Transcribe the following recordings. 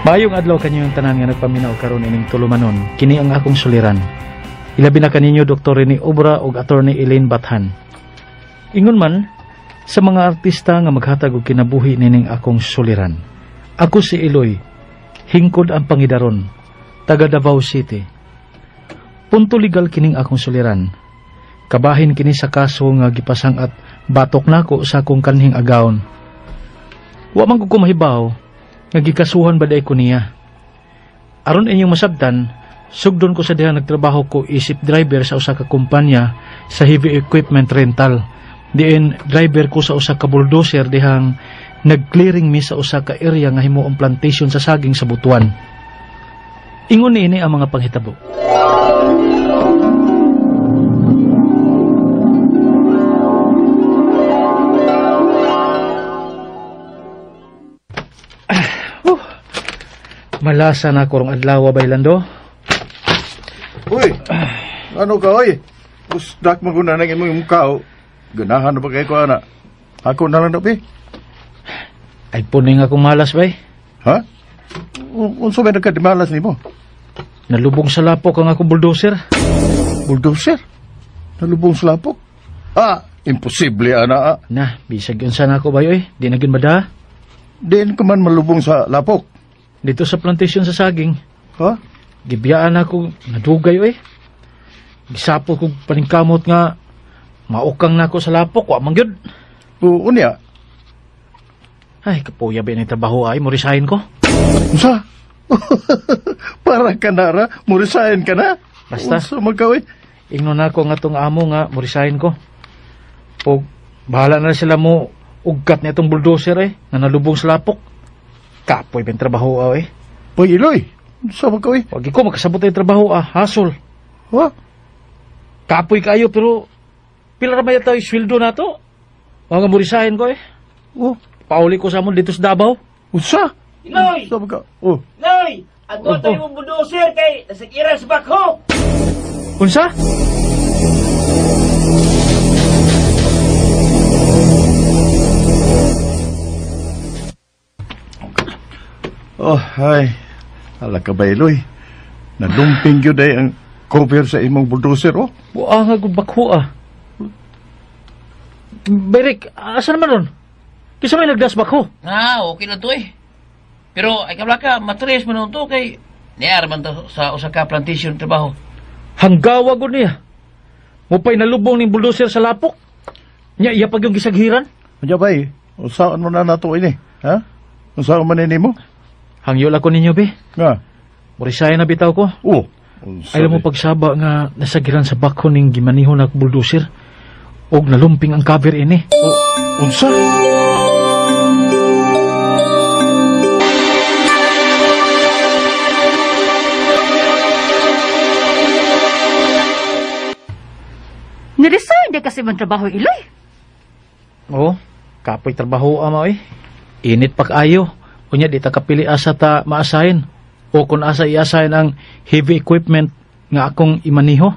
Maayong adlaw kaninyong tanan nga nagpaminaw karon ining tulumanon. Kini ang akong suliran. Ilabi na kaninyo Dr. Rene Obra ug Attorney Elaine Bathan. Ingon man sa mga artista nga maghatag og kinabuhi nining akong suliran. Ako si Eloy, hingkod ang pangidaron, taga Davao City. Punto legal kining akong suliran. Kabahin kini sa kaso nga gipasang-at batok nako sa akong kanhing agawon. Wa man ko kumahibaw nga gikasuhan ba day ko niya. Aron inyong masabtan, sugdon ko sa diha nagtrabaho ko isip driver sa usa ka kumpanya sa heavy equipment rental. Diin driver ko sa usa ka bulldozer dihang nag-clearing mi sa usa ka area nga himuong plantation sa saging sa Butuan. Ingon niini ang mga panghitabo. Malasa na korong adlaw bailando. Uy, ano ka, oy? Usdak mo na nang imong mukha. Ganahan na ba kayo ko, ana? Ako na lang daw, Ay, puning akong malas, bay. Ha? Unsa may nagkadimalas nimo? Nalubong sa lapok ang akong bulldozer. Bulldozer? Nalubong sa lapok? Ah, imposible, ana. Na, bisag unsa na ako, bay, oy. Di na gyud mada. Diin ka man malubong sa lapok. Dito sa plantation sa saging. Ha? Gibiyaan ako, nadugay, oy. Gisapot kong paningkamot nga maukang nako sa lapok, wa man gyud. Oo, unya. Ay, kapuya ba yung trabaho ay, mo-resign ko. Unsa? Para ka na ra, mo-resign ka na? Basta. Unsa man ka, oy? Ingnon nako nga tong amo nga, mo-resign ko. O, bahala na sila mo ugkat na itong bulldozer nga nalubong sa lapok. Kapoy ba yung trabaho eh. Boy, Iloy, unsa man ka, oy? Wag ko makasabot ang trabaho hasol. Ha? Kapoy kayo pero pila ra may tayo sweldo na to. Mga mo-resign ko eh. Oh, Pauli ko sa amon dito sa Davao. unsa? Iloy! Unsa man ka? Oh. Iloy! Ang oh, tayo mong bulldozer kay nasakiran sa bakho! Unsa? Oh, ay. Ala ka ba, Iloy? Nalumping yun ay ang cover sa imong bulldozer, oh. Buang nga bakho ah. Berik, asa naman ron? Kisa may nagdas bakho? Ah, okay na to eh. Pero ay kablaka, matres man to kay niar man to sa usa ka plantation trabaho. Hanggawa gud niya. Mupay nalubong ning bulldozer sa lapok. Nya iya pag yung gisaghiran. Unya ba eh? Unsaon mo na nato ini? Ha? Unsaon man ini mo? Hangyol ako ninyo be. Nga. Mo-resign na bitaw ko. Oh. Unsa Ayaw mo di? pagsaba nga nasagiran sa bakho ning gimaniho na bulldozer. Og nalumping ang cover ini. Oh, unsa? Niresign di kasi man trabaho, Iloy. Oo, kapoy trabaho ama eh. Init pa kaayo. Unya di ta kapili asa ta maasahin. O kung asa iasahin ang heavy equipment nga akong imaniho.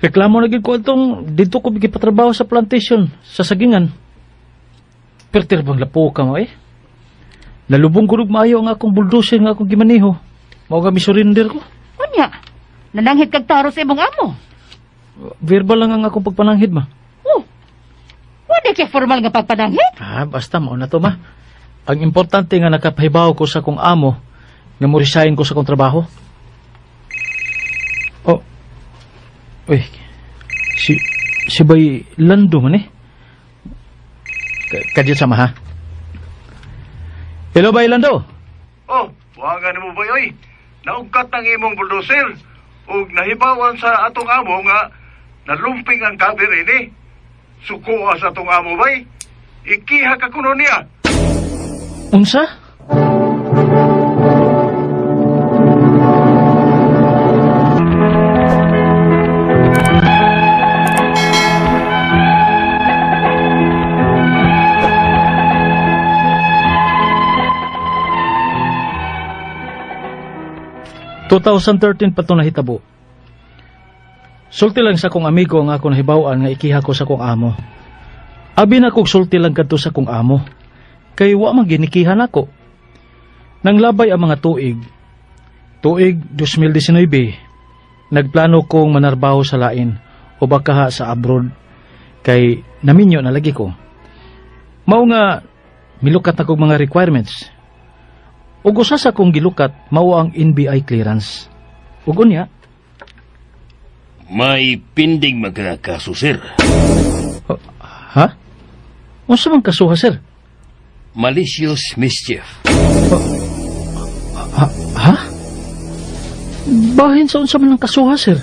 Reklamo na gid ko atong dito ko gipatrabaho sa plantation sa sagingan. Pertir bang lapo ka mo eh. Nalubong gurug maayo ang akong bulldozer nga akong gimaniho. Mao ga misurrender ko. Unya, nananghid kag taro sa imong amo. Verbal lang ang akong pagpananghid ma. Oh, wala kay formal nga pagpananghid. Ah, basta mao na to ma. Ang importante nga nakapahibaw ko sa akong amo nga mo-resign ko sa akong trabaho. Oh. Uy. Si Bay Lando man eh. Kadyo sama ha. Hello Bay Lando. Oh, buwangan mo ba, oy? Naugkat ang imong bulldozer ug nahibawan sa atong amo nga nalumping ang cover ini. Sukoa sa atong amo bay. Ikiha ka kuno niya. Unsa? ...2013 pa ito nahitabo. Sulti lang sa akong amigo ang ako nahibaw-an nga ikiha ko sa akong amo. Abi na kog sulti lang kadto sa akong amo. Kay wa man ginikihan ako. Nang labay ang mga tuig, tuig 2019, nagplano kong manarbaho sa lain o baka sa abroad kay naminyo na lagi ko. Mao nga milukat na kog mga requirements. Ug usa sa kong gilukat mao ang NBI clearance. Ug unya, may pinding magkakaso, sir. Ha? Unsa man kasuha, sir? Malicious mischief. Ha? Bahin sa unsa man ang kasuha, sir?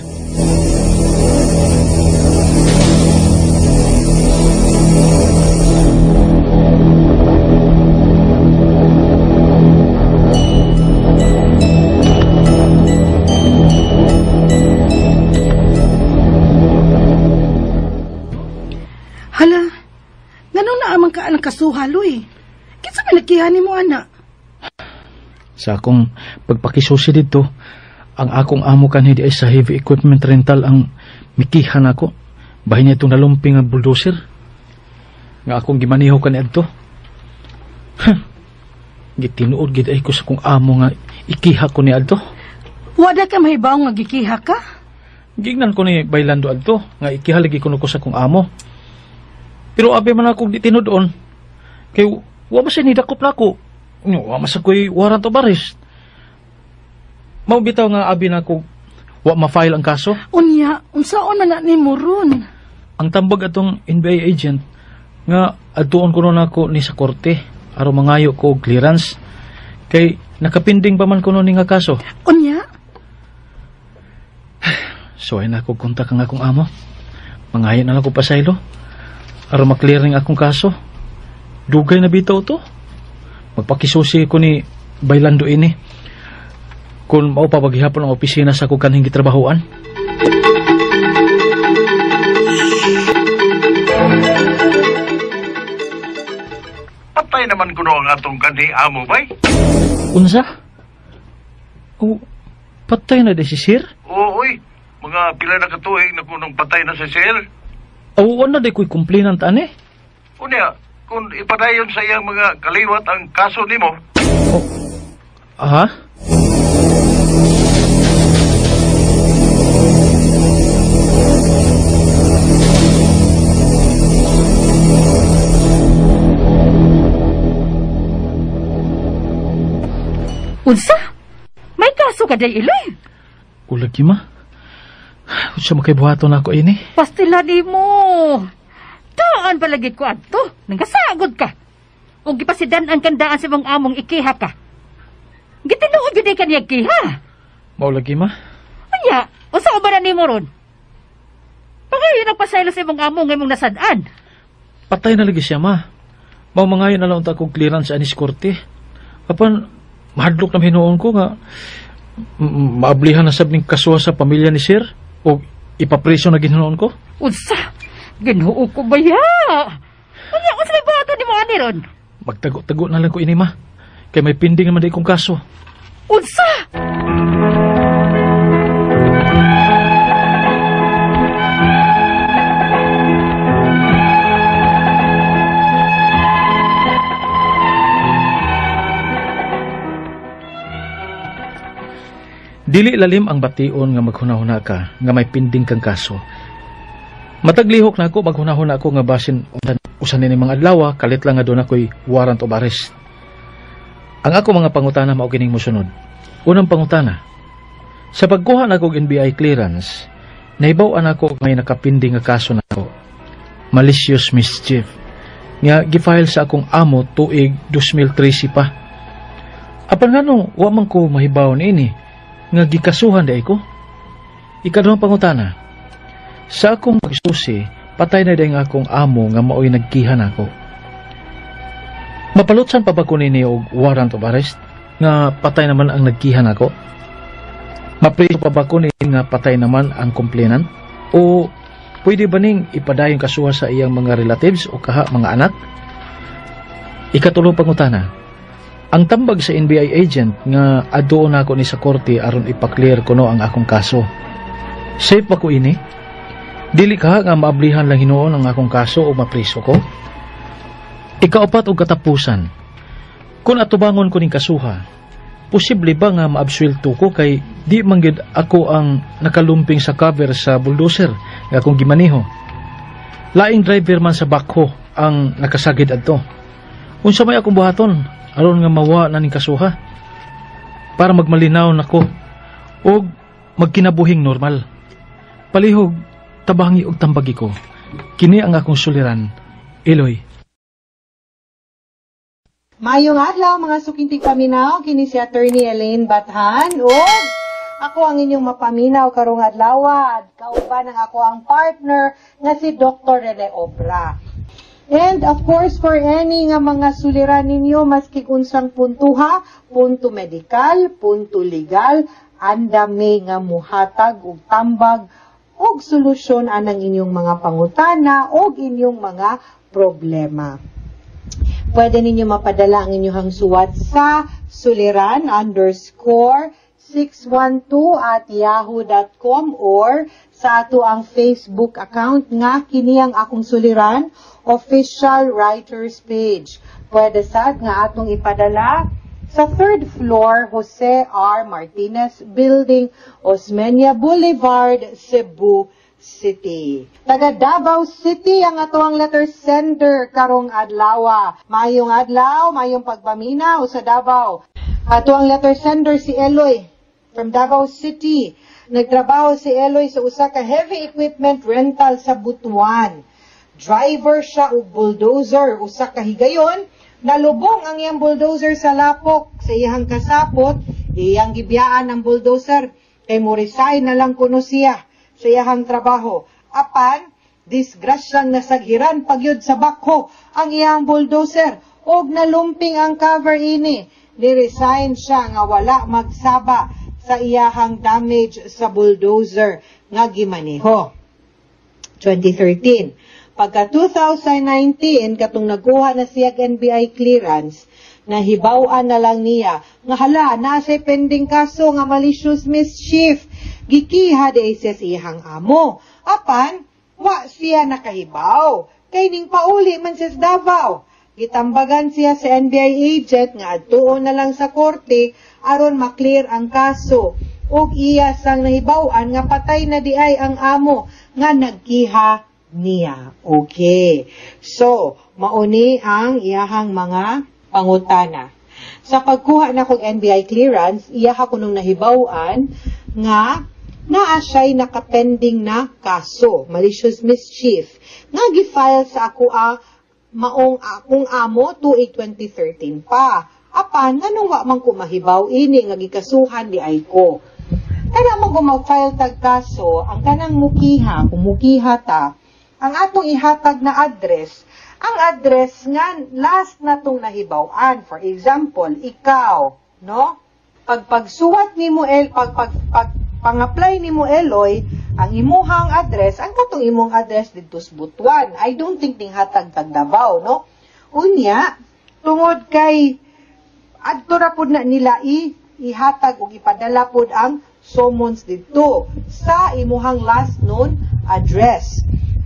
Hala, ngano na amang ka ang kasuha, Luy? Kinsa man nagkiha nimo, ana? Sa akong pagpakisusi dito, ang akong amo kanhi di ay sa heavy equipment rental ang mikihan ako. Bahin niya itong nalumping ang bulldozer. Nga akong gimaniho kani adto. Huh. Gitinuod gid ay ko sa akong amo nga ikiha ko ni adto. Wala ka mahibaw nga gikiha ka? Gignan ko ni Bailando adto nga ikiha lagi kuno ko sa akong amo. Pero abi man akong di tinuod-on. Kay wa man siya nidakop nako. Wa man sa ko'y warrant of arrest. Mao bitaw nga abi na ko wa ma-file ang kaso. Unya, unsaon man na nimo ron? Ang tambag atong NBI agent nga adtuon kuno nako ni sa korte aron mangayo ko og clearance kay nakapinding pa man kuno ni nga kaso. Unya? So ay nako kontak ang akong amo. Mangayo na lang ko pasaylo aron ma-clear ning akong kaso. Dugay na bitaw to. Magpakisusi ko ni Bailando ini. Kung mao pa paghihapon ang opisina sa akong kanhing gitrabahoan. Patay naman kuno ang atong kanhi amo, bay. Unsa? O, patay na di si sir? Oo, oy. Mga pila na katuig na kunong patay na si sir. Oo, na di ko'y complainant ani. Unya, kung ipadayon sa iyang mga kaliwat ang kaso nimo. Oh. Aha? Unsa? May kaso ka day, Iloy? Ulagi, ma. Unsa makaibuhaton ako ini? Pastila ni mo. Taan palagi ko adto. Nanggasagod ka. Ug gipasidan ang kandaan sa imong among ikiha ka. Gitinuod gyud ka niya kiha. Mao lagi, ma. Unya, unsa ba na nimo ron? Pangayo nagpasaylo sa imong amo nga imong nasad-an. Patay na lagi siya, ma. Mao mangayo na lang unta kog clearance anis korte. Apan mahadlok na hinuon ko nga maablihan na sab ning kasuha sa pamilya ni sir o ipapreso na ginuon ko. Unsa? Ginoo ko ba ya? Unya, unsa may buhaton nimo ani ron? Magtago-tago na lang ko ini, ma. Kay may pinding naman di kong kaso. Unsa? Dili lalim ang bation nga maghunahuna ka nga may pinding kang kaso. Mataglihok na ako, maghunahuna ako nga basin usan ni mga adlaw, kalit lang nga doon ako'y warrant of arrest. Ang ako mga pangutana mao kining mosunod. Unang pangutana, sa pagkuha nako og NBI clearance, nahibaw-an ako may nakapinding nga kaso nako. Malicious mischief nga gifile sa akong amo tuig 2013 pa. Apan ngano wa man ko mahibaw niini nga gikasuhan di ko. Ikaduhang pangutana, sa akong pagsusi, patay na di ang akong amo nga maoy nagkihan ako. Mapalutsan pa ba ko nini og warrant of arrest nga patay naman ang nagkihan ako? Mapriso pa ba ko nini nga patay naman ang complainant? O pwede ba ning ipadayon kasuha sa iyang mga relatives o kaha mga anak? Ikatulong pangutana, ang tambag sa NBI agent nga aduon nako ni sa korte aron ipa-clear kuno ang akong kaso. Safe ba ko ini? Dili ka nga maablihan lang hinuon ang akong kaso o mapriso ko? Ikaapat og katapusan, kung atubangon ko ning kasuha, Posible ba nga maabsuelto ko kay di man gyud ako ang nakalumping sa cover sa bulldozer nga akong gimaneho? Laing driver man sa backhoe ang nakasagid adto. Unsa may akong buhaton aron nga mawa na ning kasuha? Para magmalinaw nako og magkinabuhing normal. Palihog tabangi og tambagi ko. Kini ang akong suliran. Eloy. Maayong adlaw, mga suking tigpaminaw, kini si Attorney Elaine Bathan ug ako ang inyong mapaminaw karong adlaw. Kauban ang ako ang partner nga si Dr. Rene Obra. And of course, for any nga mga suliran ninyo, maski unsang puntuha, punto medikal, punto legal, andame nga muhatag og tambag og solusyon anang inyong mga pangutana og inyong mga problema. Pwede ninyo mapadala ang inyong suwat sa suliran_612@yahoo.com or sa ato ang Facebook account nga kini ang Akong Suliran Official Writers Page. Pwede sad nga atong ipadala sa third floor, Jose R. Martinez Building, Osmeña Boulevard, Cebu City. Taga Davao City ang ato ang letter sender karong adlaw. Maayong adlaw, maayong pagpaminaw sa Davao. Ato ang letter sender si Eloy from Davao City. Nagtrabaho si Eloy sa usa ka heavy equipment rental sa Butuan. Driver siya og bulldozer. Usa ka higayon, nalubong ang iyang bulldozer sa lapok. Sa iyang kasapot, iyang gibiyaan ang bulldozer kay mo resign na lang kuno siya sa iyang trabaho. Apan, disgrasyang nasaghiran pagyud sa backhoe ang iyang bulldozer og nalumping ang cover ini. Ni-resign siya nga wala magsaba sa iyahang damage sa bulldozer nga gimaneho. 2013. Pagka 2019, katong nagkuha na siya NBI clearance, nahibaw-an na lang niya nga hala, nasa pending kaso nga malicious mischief. Gikiha di siya sa iyang amo. Apan, wa siya nakahibaw. Kay ning pauli man siya sa Davao. Gitambagan siya sa NBI agent nga adtuon na lang sa korte aron maklear ang kaso. Ug iya sang nahibaw-an nga patay na di ay ang amo nga nagkiha niya. Okay. So, mauni ang iyahang mga pangutana. Sa pagkuha na kong NBI clearance, iya ko nung nahibaw-an nga naa siya'y nakapending na kaso, malicious mischief, nga gi-file sa ako a maong akong amo tuig 2013 pa. Apan, nganong wa man ko mahibaw ini nga gikasuhan di ay ko? Kana mo kung mag-file tag kaso, ang kanang mukiha, kung mukiha ta, ang atong ihatag na address, ang address nga last na tong nahibaw-an. For example, ikaw, no? Pag pagsuwat nimo el pag pag, pag pang-apply nimo, Eloy, ang imuhang address, ang katong imong address didto sa Butuan. I don't think ning hatag tag Davao, no? Unya, tungod kay adto ra pud na nila i ihatag ug ipadala pud ang summons didto sa imuhang last known address.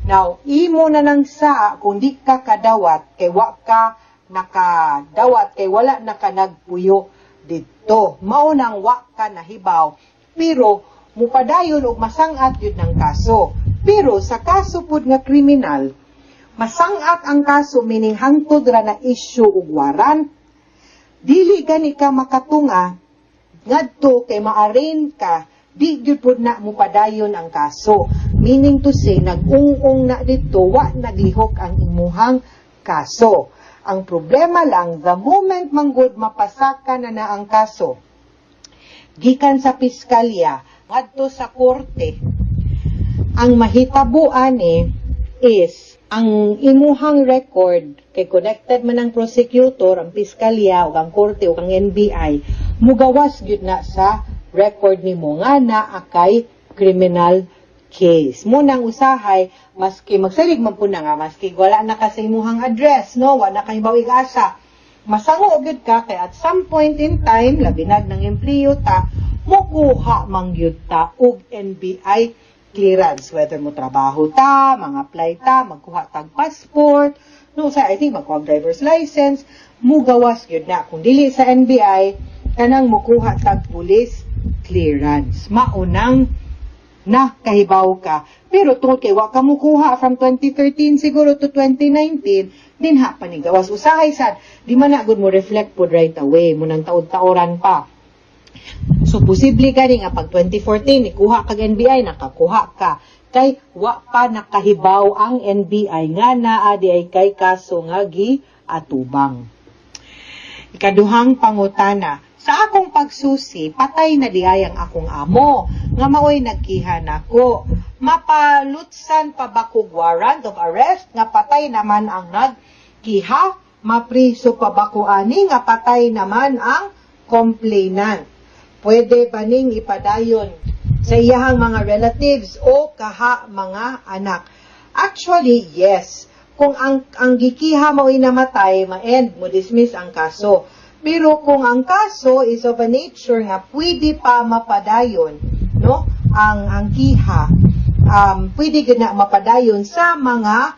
Now, imo na nang sa kung di ka kadawat kay wa ka nakadawat kay wala na ka nagpuyo didto. Mao nang wa ka nahibaw, pero mupadayon og masangat yun ng kaso. Pero sa kaso pud nga kriminal, masangat ang kaso meaning hangtod ra na issue og warrant, dili gani ka makatunga ngadto kay ma-arraign ka, di gyud pud na mupadayon ang kaso. Meaning to say, nag-ung-ung na dito, wa naglihok ang imuhang kaso. Ang problema lang, the moment manggod mapasaka na na ang kaso, gikan sa piskalya, ngadto sa korte, ang mahitabo ani is ang imuhang record kay connected man ang prosecutor, ang piskalya ug ang korte ug ang NBI, mugawas gyud na sa record nimo nga naa kay criminal case. Mo nang usahay maski magsalig man po na nga maski wala na ka sa imuhang address, no, wala na kay bawig asa. Masango gyud ka kay at some point in time, labi nag ng empleo ta, mukuha man gyud ta og NBI clearance, whether mo trabaho ta, mga apply ta, magkuha tag passport, no, sa I think magkuha driver's license, mugawas gyud na. Kung dili sa NBI, Kanang mukuha tag police clearance. Maunang nakahibaw ka. Pero tungod kay wa ka mukuha from 2013 siguro to 2019, dinha pa ni gawas. Usahay sad, di man na gud mo reflect pod right away, mo nang taod-taoran pa. So, posible gani nga pag 2014, ikuha kag NBI, nakakuha ka. Kay wa pa nakahibaw ang NBI nga naa di ay kay kaso nga gi atubang. Ikaduhang pangutana, sa akong pagsusi, patay na diay ang akong amo, nga maoy nagkiha nako. Mapalutsan pa ba kog warrant of arrest nga patay naman ang nagkiha? Mapriso pa ba ko ani nga patay naman ang complainant? Pwede ba ning ipadayon sa iyahang mga relatives o kaha mga anak? Actually, yes. Kung ang gikiha mo'y namatay, ma-end, mo dismiss ang kaso. Pero kung ang kaso is of a nature nga pwede pa mapadayon, no? Ang kiha, pwede gid na mapadayon sa mga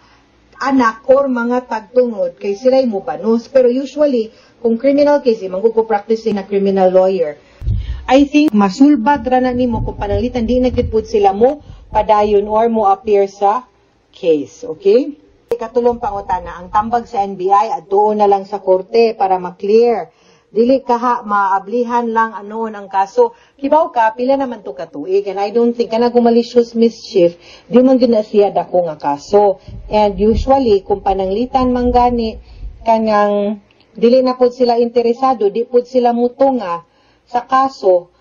anak or mga tagtungod kay sila'y mubanos. Pero usually, kung criminal case, man ko practicing na criminal lawyer, I think masulbad ra na nimo kung pananglitan di na gid pud sila mo padayon or mo appear sa case, okay? Ikatulong pangutana, ang tambag sa NBI adtuon na lang sa korte para ma-clear. Dili kaha maablihan lang anon ang kaso. Kibaw ka pila naman to katuig, and I don't think kana malicious mischief, di man gyud na siya dako nga kaso. And usually kung pananglitan man gani kanang dili na pud sila interesado, di pud sila mutunga sa kaso,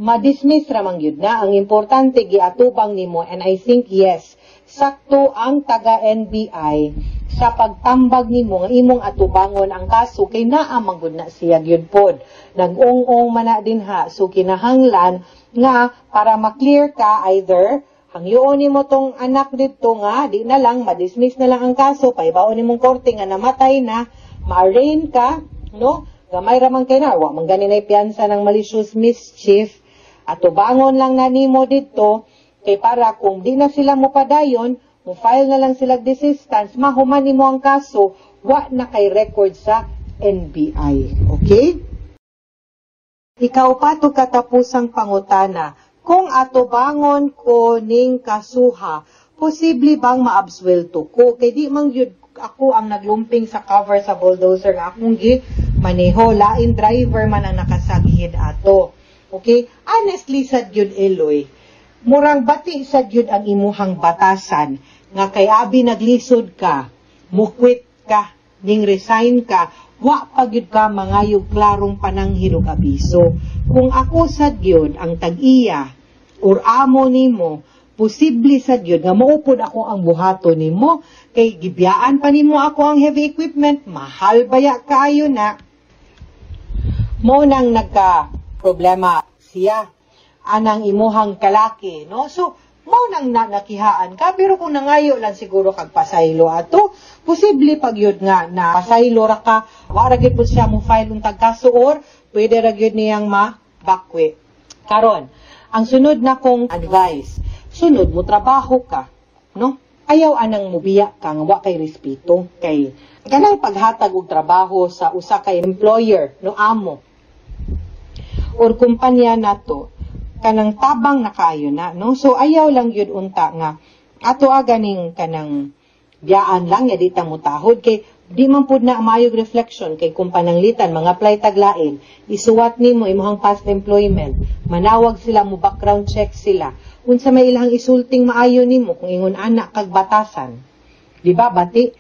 ma-dismiss ra man gyud na. Ang importante giatubang nimo, and I think yes, sakto ang taga NBI sa pagtambag nimo nga imong atubangon ang kaso kay naa man gud na siya gyud pod. Nag-ong-ong man na dinha, so kinahanglan nga para ma-clear ka, either hangyoon nimo tong anak didto nga di na lang ma-dismiss na lang ang kaso, pahibaon nimong korte nga namatay na, ma-arraign ka, no? Gamay ra man kay na, wa man gani nay piyansa ng malicious mischief, atubangon lang na nimo didto kay para kung di na sila mopadayon, mo file na lang sila desistance, mahuman nimo ang kaso, wa na kay record sa NBI. Okay? Ikaw pa to katapusang pangutana, kung atubangon ko ning kasuha, posible bang maabswelto ko? Kay di man gyud ako ang naglumping sa cover sa bulldozer nga akong gi maneho, lain driver man ang nakasagihid ato. Okay? Honestly sad gyud, Eloy, murang bati sad gyud ang imuhang batasan nga kay abi naglisod ka, mukwit ka, ning resign ka, wa pa gyud ka mangayog klarong pananghid og abiso. Kung ako sad gyud ang tag-iya or amo nimo, posible sad gyud nga maupod ako ang buhaton nimo kay gibiyaan pa nimo ako ang heavy equipment, mahal baya kaayo na. Mo nang nagka problema siya anang imuhang kalaki, no? So mo nang nakihaan ka, pero kung nangayo lang siguro kag pasaylo ato, posible pag yun nga na pasaylo ra ka, wa ra gyud pud siya mo file untag kaso or pwede ra gyud niyang mabakwi. Karon, ang sunod na kong advice, sunod mo trabaho ka, no? Ayaw anang mubiya ka nga wa kay respeto kay kanang paghatag og trabaho sa usa ka employer, no, amo or kumpanya nato, kanang tabang na kaayo na, no? So ayaw lang gyud unta nga ato ganing kanang biyaan lang ya di ta mutahod kay di man pud na maayog reflection kay kung pananglitan mga apply taglain, isuwat nimo imong past employment, manawag sila, mo background check sila, unsa may ilang isulting maayo nimo kung ingon ana kag batasan, di ba? Bati,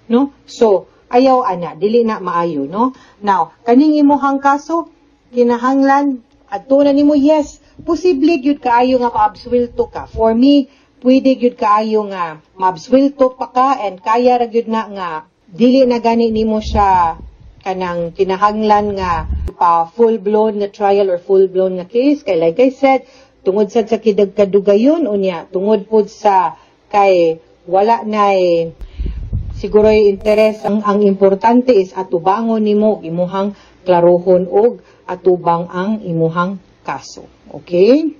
no? So ayaw ana, dili na maayo, no? Now, kaning imuhang kaso, kinahanglan adto na nimo. Yes, posible gyud kaayo nga maabswelto ka. For me, pwede gyud kaayo nga maabswelto pa ka and kaya ra gyud na nga dili na gani nimo siya kanang kinahanglan nga pa full blown nga trial or full blown nga case kay like I said, tungod sad sa kidag kadugayon, unya tungod pud sa kay wala nay siguro interes. Ang importante is atubangon nimo imuhang klarohon og atubang ang imuhang kaso. Okay?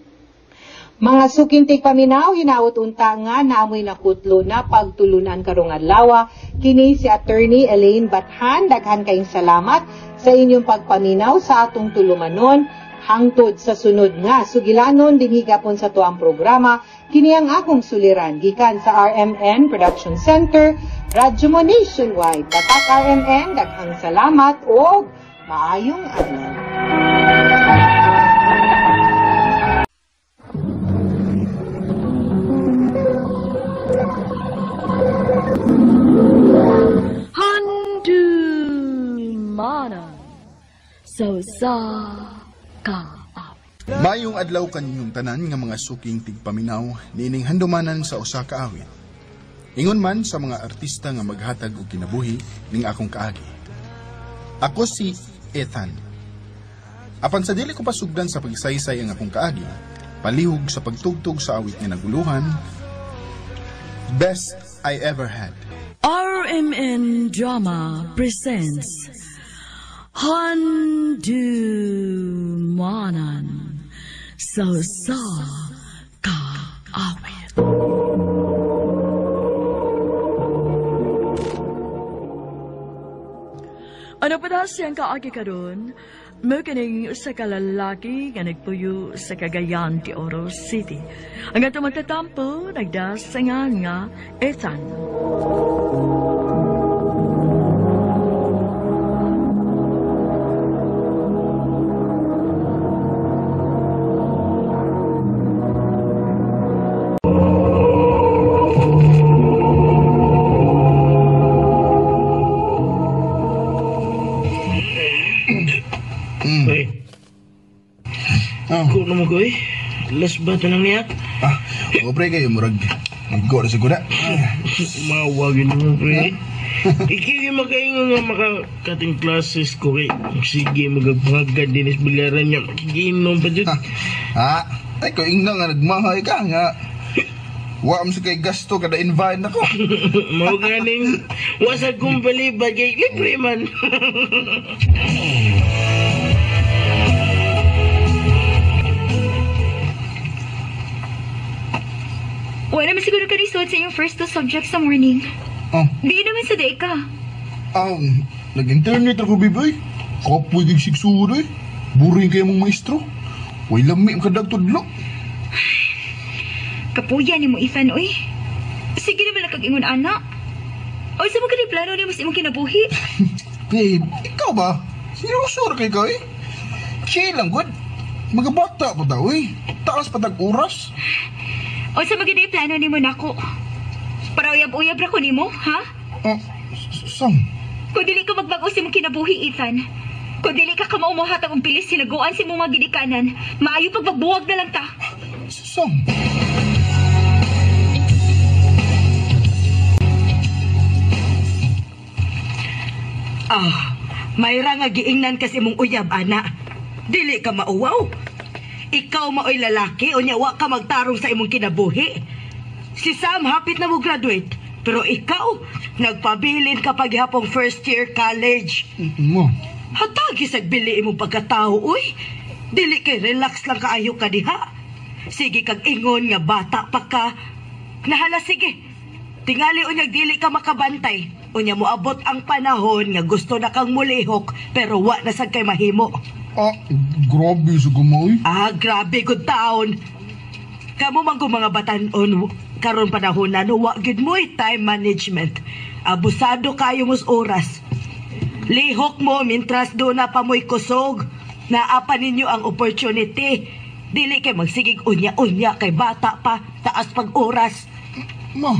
Mga suking tigpaminaw, hinaot unta nga naamoy nakutlo na pagtulunan karong adlaw. Kini si Attorney Elaine Bathan. Daghan kayong salamat. sa inyong pagpaminaw sa atong tulumanon hangtod sa sunod nga sugilanon dinhi gapon sa tuang programa kini ang akong suliran gikan sa RMN Production Center, Radyo Mo Nationwide. Tatak RMN, daghang salamat og maayong adlaw. Handumanan sa usa ka awit. Mayong adlaw kaninyong tanan nga mga suking tigpaminaw niining handumanan sa usa ka awit. Ingon man sa mga artista nga maghatag og kinabuhi ning akong kaagi. Ako si Ethan. Apan sa dili ko pasugdan sa pagsaysay ang akong kaagi, palihog sa pagtugtog sa awit nga naguluhan, Best I Ever Had. RMN Drama presents Handumanan sa usa ka awit. Ano pa na siyang kaagi karon? Mao kining usa ka lalaki nga nagpuyo sa Cagayan de Oro City. Ang atong magtatampo nagdasangan nga Ethan. Ko naman ko eh. Last ba ito lang niya? Ah, o pre kayo, murag. Nag-go na sigura. Mawagin mo pre. Ikaw yung makaingon nga makakating classes ko kay. Sige, magagbaga din is bilaran niya. Makiginom pa dyan. Ha? Ay, ko ingna nga nagmahay ka nga. Wa am sa kay gasto kada invite nako. Mao ganing wa sa kong palibad kay libre man. Wala naman siguro ka result sa iyong first two subjects sa morning. Oh. Di naman sa day ka. Nag-internet ako, bibay. Kapoy kay sigsuro eh. Buring kayo mong maestro. Way lami ang kadag tudlo. Kapuya ni mo, Ethan, oy. Sige naman lang kag-ingon, anak. Oy, sa mga plano ni mo sa imong kinabuhi. Babe, ikaw ba? Seryoso ra kay ka, eh. Chill lang, good. Mga bata pa daw, eh. Taas pa tag oras. O sa mga plano ni mo nako. Para uyab-uyab ra ko nimo, ha? Sam. Kung dili ka magbago sa imong kinabuhi, Ethan. Kung dili ka kamaumuhatag og bilis sinaguan sa imong mga gidikanan, maayo pagbabuwag na lang ta. Sam. Ah, mayra nga giingnan kasi imong uyab, ana. Dili ka mauwaw. Ikaw maoy lalaki, unya wa ka magtarong sa imong kinabuhi. Si Sam hapit na mo graduate, pero ikaw nagpabilin ka paghapong first year college. Mo. Hatagi sa bili imong pagkatao, uy. Dili kay relax lang kaayo ka diha. Sige kag ingon nga bata pa ka. Nahala sige. Tingali unyag dili ka makabantay. Unya moabot ang panahon nga gusto na kang mulihok pero wa na sad kay mahimo. Ah, grabe sa gumoy. Ah, grabe good taon. Kamo man kung mga batanon karon panahon na no, wa gyud mo'y time management. Abusado kayo mos oras. Lihok mo mintras do na pa mo'y kusog. Naapa ninyo ang opportunity. Dili kay magsigig unya-unya kay bata pa, taas pag oras. Ma.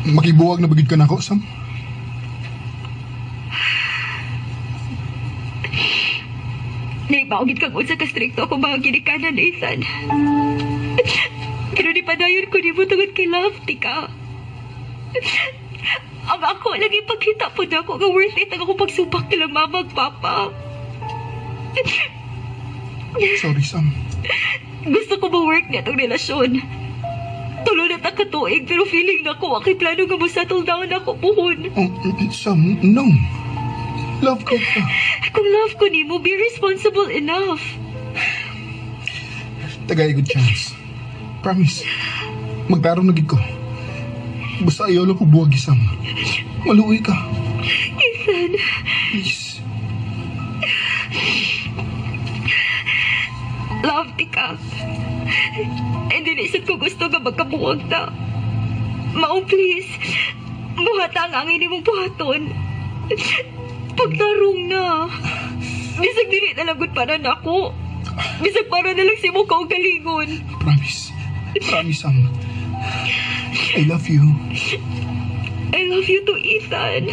Makibuwag na bagid ka na ako, Sam? Naibaogid kang unsa ka strikto ako mga ginikanan, Ethan. Pero di padayon ko nimo tungod kay love, tika. Ang ako lagi pagkita po na ako nga worth it ang akong pagsubak kila mama ag papa. Sorry, Sam. Gusto ko ma-work niya itong relasyon. Tulo na ta katuig, pero feeling na ko, aking plano nga mo-settle down ako puhon. Oh, Sam, no. Love ko ka. Kung love ko nimo, be responsible enough. Tagay good chance. Promise. Magtarong na gid ko. Basta ayaw lang ko buwag isang. Maluoy ka. Ethan. Please. Love ti ka. And dili sad ko gusto nga magkabuwag ta. Maong please. Buhata ang angin imong buhaton. Pagtarong na. Bisag dili na lang gud para nako. Bisag para na lang si mo kaugalingon. Promise. Promise, Sam. I love you. I love you too, Ethan.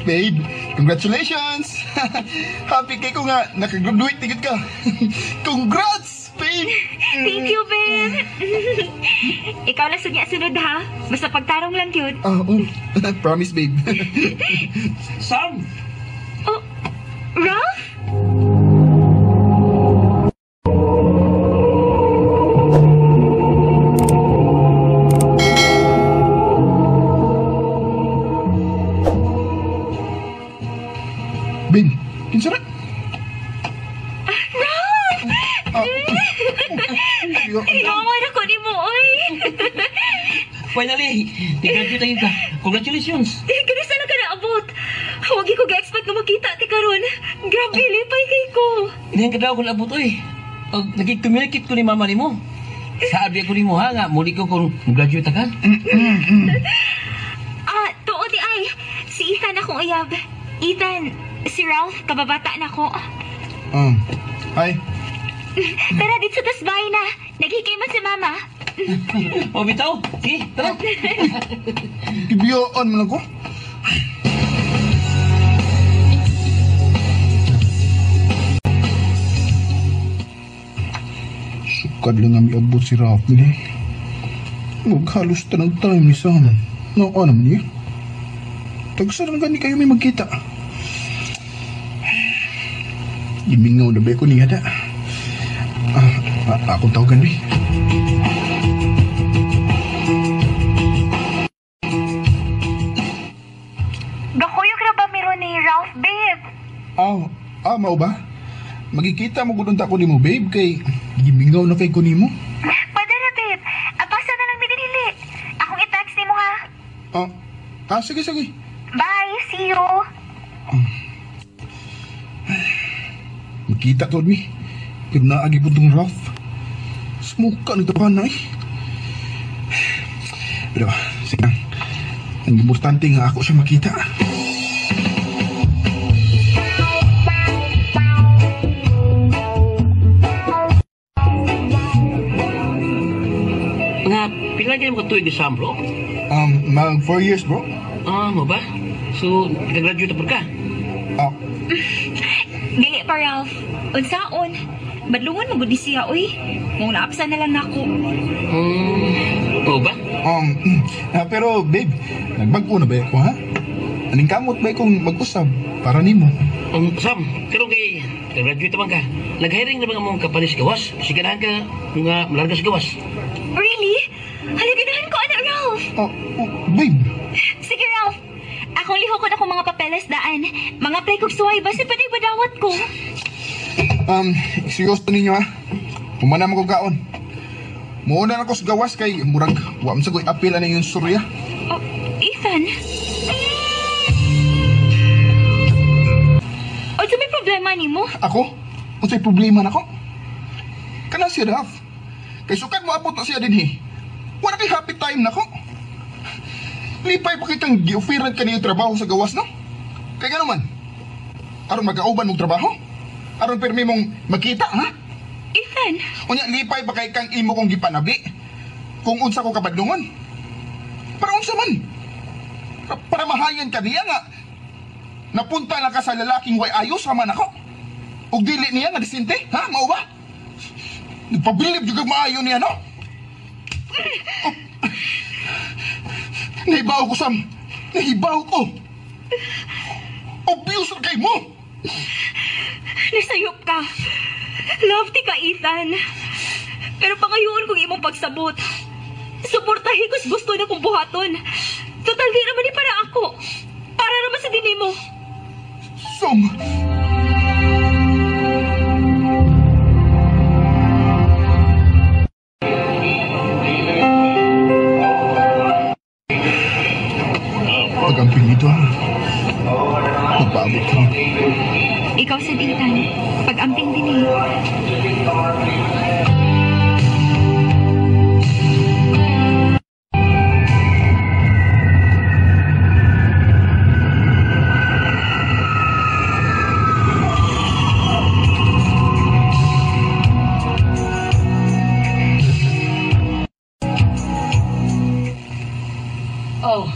Babe, congratulations! Happy kay ko nga, nakagraduate tigit ka. Congrats, babe! Thank you, babe. Ikaw lang sunya sunod, ha? Basta pagtarong lang yun. Oh. Promise, babe. Sam! Oh, Ralph? Babe, kinsa ra? Ralph! Hinawan ako ni mo, oy! Finally, nag-graduate na ka. Congratulations! Kanusa na ka naabot? Huwag ko ga-expect na makita ti karon. Grabe, lipay kay ko. Hindi ka daw ko naabot, oy. Naging-communicate ko ni mama ni mo. Sabi ako ni mo, ha, nga, muli ko kung graduate ka. Tuo di ay. Si Ethan akong uyab. Ethan, si Ralph, kababata na ko. Hi. Tara, dito sa tasbay na. Naghikay man si mama. O, bitaw. Sige, tara. Ibiyaan mo lang ko. Sukad lang nga miabot si Ralph nila. Huwag halos tanang time ni Sam. Naka naman niya. Tagsa naman gani kayo may magkita. Gimingaw na ba ko niya da? Akong tawagan ba? Gakuyog ra ba meron ni Ralph, babe? Mao ba? Magkikita mo gudunta ko nimo, babe, kay gimingaw na kay ko nimo. Pwede ra, babe. Apasa na lang mi dinili. Akong i-text nimo, ha? Sige, sige. Bye, see you. Magkita to mi. Pero naagi po itong Ralph. Smuka nito pa na eh. Pero, sige lang. Ang importante nga ako siya makita. Nga, pila kayo makatuig ni Sam, bro? Mag 4 years, bro. Mo ba? So, nag-graduate na po ka? Dili pa, Ralph. Unsaon? Badlungon mo gud ni siya, uy. Mong naapsa na lang nako. Oo ba? Pero, babe, nagbag-o na ba ako, ha? Aning kamot ba akong mag-usab para nimo? Sam, karon kay graduate naman ka. Nag-hiring na ba mong kapalis gawas? Siganahan ka nga malarga sa gawas. Really? Halaganahan ko, anak, Ralph. Babe. Sige, Ralph. Akong lihokon akong mga papeles daan. Mga play kog suway, basta pwede badawat ko. Seryoso ninyo, ha? Pumana mo kong kaon. Muuna na ko sa gawas kay murag wa man sa ko'y apil na yung surya. Oh, Ethan. Unsa may problema nimo? Ako? Unsay problema nako? Kana si Ralph. Kay sukad mo abot na siya dinhi. Wala kay happy time nako. Lipay pa kitang gi-offeran ka niyo trabaho sa gawas, no? Kay gano man? Aron magkauban mong trabaho? Aron pirmi mong makita, ha? Ethan! Unya, lipay pa kay kang imo kong gipanabi? Kung unsa ko kabadlungon? Para unsa man? Para mahayan ka niya nga napunta na ka sa lalaking way ayos raman ako. Og dili niya nga disinte, ha? Mao ba? Nagpabilib juga maayo niya, no? Oh. Nahibaw ko, Sam. Nahibaw ko. Obvious na kay mo. Nasayop ka. Love ti ka, Ethan. Pero pangayoon kong imong pagsabot. Suportahin ko's gusto na kong buhaton. Total, di naman ni para ako. Para naman sa dini mo. Sam! Pag-amping nito, ha? Magpaabot ka. Ikaw sa Ethan. Pag-amping din eh. Oh.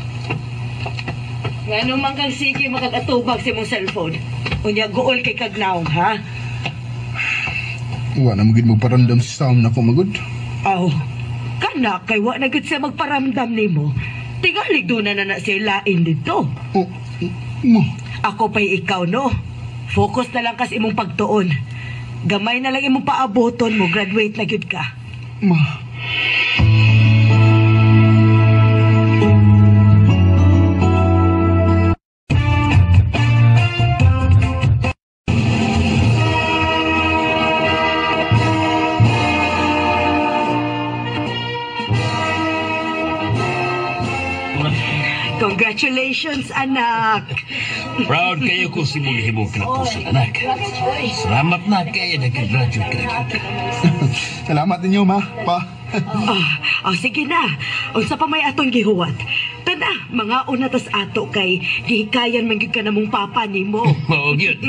Ngano man kang sige makag-atubag sa imong cellphone. Unya guol kay kagnaong, ha? Wa na magid magparamdam si Sam na ko magud. Aw. Kana kay wa na gud siya magparamdam nimo. Tingali doon na na siya lain dito. Oh, mo. Ako pa'y ikaw, no? Focus na lang kas imong pagtuon. Gamay na lang imong paaboton mo, graduate na gyud ka. Ma. Congratulations, anak. Proud kayo kung simuli mo kinapusan, anak. Salamat na kayo nag-graduate ka na. Salamat ninyo, ma. Pa. Oh, sige na. Unsa pa may atong gihuwat. Tana, mga una tas ato kay gihikayan man gyud ka na mong papa nimo. Mao gyud.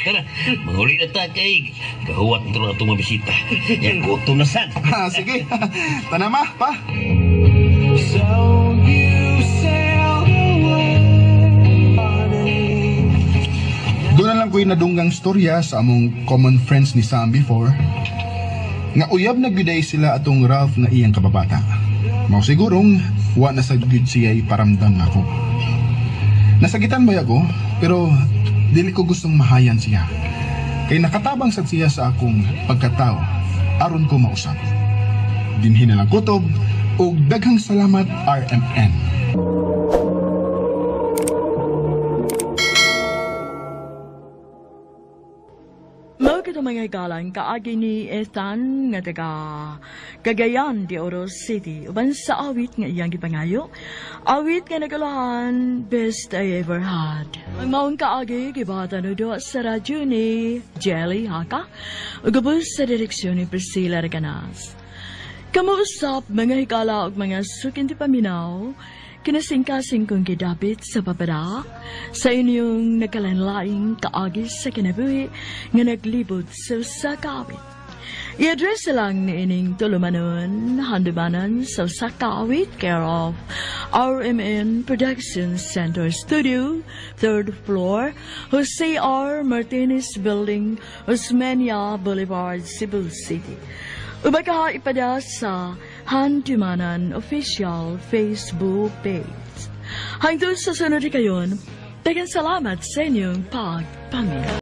Tara, manguli na ta kay kahuwat na atong mabisita. Yang gutom na sad. Sige. Tana, ma, pa. So you sailed away. Doon na lang ko'y nadunggang storya sa among common friends ni Sam before. Nga uyab na gyud ay sila atong Ralph nga iyang kababata. Mao sigurong wa na sa gyud siya paramdam nako. Nasagitan ba ako, pero dili ko gustong mahayan siya. Kay nakatabang sad siya sa akong pagkatao aron ko mausap. Dinhi na lang kutob ug daghang salamat RMN. Mao mga galang kaagi ni Ethan nga taga Cagayan de Oro City uban sa awit nga iyang gipangayo, awit nga nagalahan Best I Ever Had. Ang maong kaagi gibatan udo sa radyo ni Jelly Haka ug ubos sa direksyon ni Priscilla Reganas. Kamuusap mga higala ug mga sukin ti paminaw, kinasingkasing kong gidapit sa babada sa inyong nagkalanlaing kaagi sa kinabuhi nga naglibot sa usa ka awit. I-address lang ni ining tulumanon, handumanan sa usa ka awit, care of RMN Production Center Studio, 3rd floor, Jose R. Martinez Building, Osmeña Boulevard, Cebu City. Ubay ka ipada sa Handumanan Official Facebook page. Hangtod sa sunod kayon, daghang salamat sa inyong pagpaminaw.